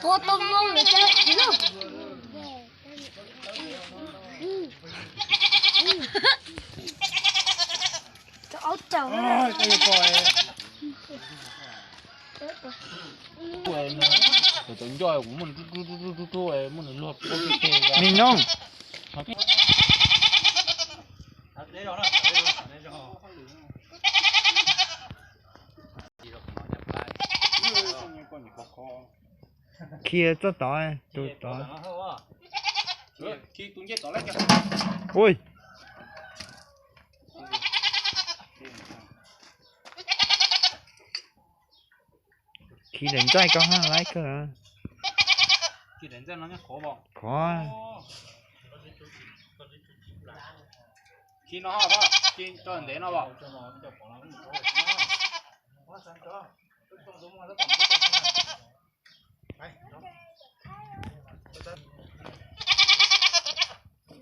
Tua tau zoo lawm ces no. Cov aub caum. Cov ncoj kuv muab nws rub rub rub rub rub muab nws luag pob teg teg. Me nyoob. Khi txoj tod, tus tod. Ui. Khi daim ntxaij koj hab laib kawg. Khov.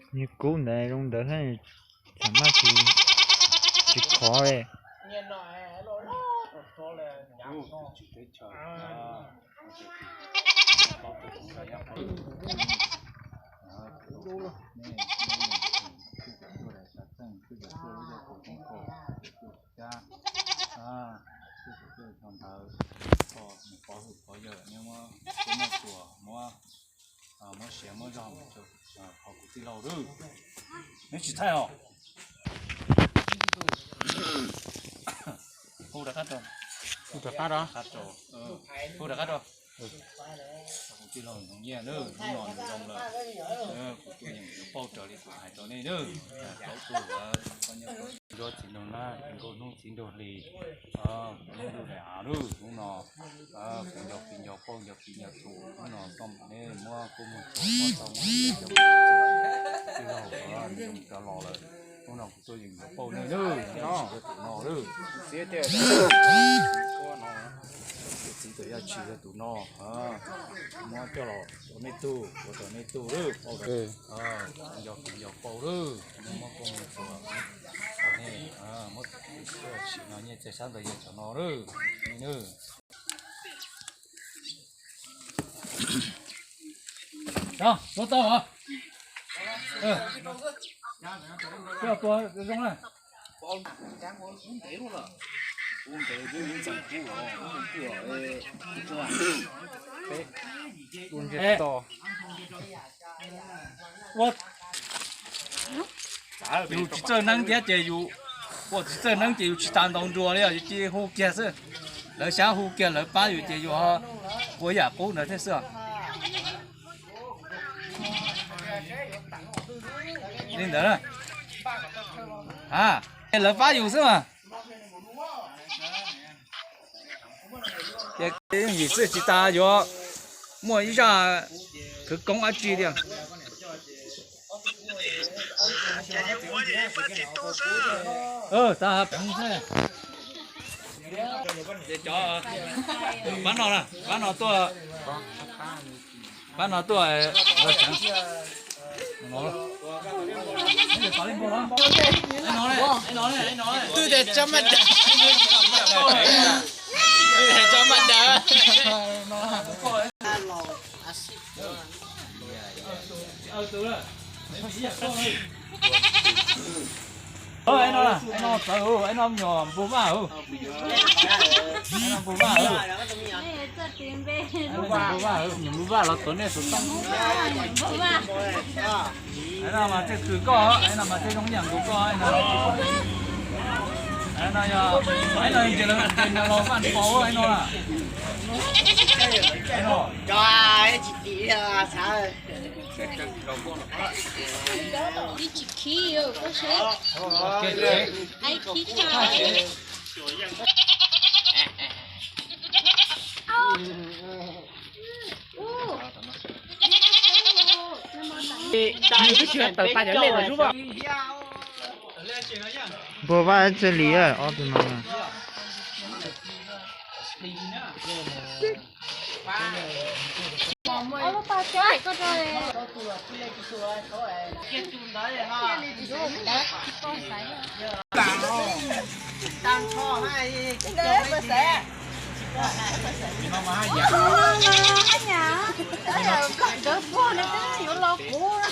Niag kub ntawd zoo ntawd, txawm maj tsis, tsis khov li. Cab, cab ntawd, mus pov hwm pov yawm, neb muab, muab tsuas, muab, muab siav muab zog mus rau qhov kuv tij laug lawm. Neb tsis thaij os. Hu rov qab rau, hu rov qab rau, hu rov qab rau. Kuv tij laug nyiaj lawm, hnub no nws zoo lawm. Kuv tuaj yeem yuav pauj raws li kuv hais rau nej lawm. Tau tuaj lawm, nco txiv nraug nab, nkauj hnub txiv nraug hlis, hnub ntuj daim av lawm. Hnub no kuv nco fij nco pauj nco fij nco tus, hnub no txoj mus nej muab kuj muag txog, muab txog muab txog, tij laug nws zoo rov los lawm. Hnub no kuv tuaj yeem yuav pauj nej lawm, tsis yog tus no lawm. Txiv tias, txiv tias yog tsis yog tus no, muab coj los rau nej tug, ua rau nej tug lawm, pauj lawm. Nco fij nco pauj lawm, nej muab kuj muag txog, nej muab sim no nyiaj txiag sab ntawd yog cov no lawm, nej lawm. Tua tau os. Tua zoo na. Ua, yus tsis txawj neeb thiab ces yus, ua tsis txawj neeb ces yus tsis tas ntaus nruas li os, yus cia hu kiag xwb. Lawv xyab hu kiag lawv pab yus ces yus ho ua yam qub ntawd thiab xwb os. Li ntawd na. A, lawv pab yus xwb mas. Ces yim xwb tsis tas yuav muaj ib zaj khwv koob dab tsi tiag. Cov pab no, pab no tuaj, pab no tuaj los tsev. Twb tias tso maj dav, twb tias tso maj dav. Ai no, ai no txawv, ai no me nyuam npug vaj, ai no npug vaj, npug vaj, npug vaj los tuav nej xov tooj. Ai no mas tej kws koj, ai no mas tej zoo yam nkaus koj, ai no, ai no yog, ai no ces lawv los vaj npau ai no. Ai no. Ib tsis khib, koj saib. Ai khib tshaj. Nws twb tsis tawm tas cov lej ntawd zub. Npua vaj txawj li ob tug no. Tus no mas haj yam, haj yam, ntawd puag no twb yuav los kuv.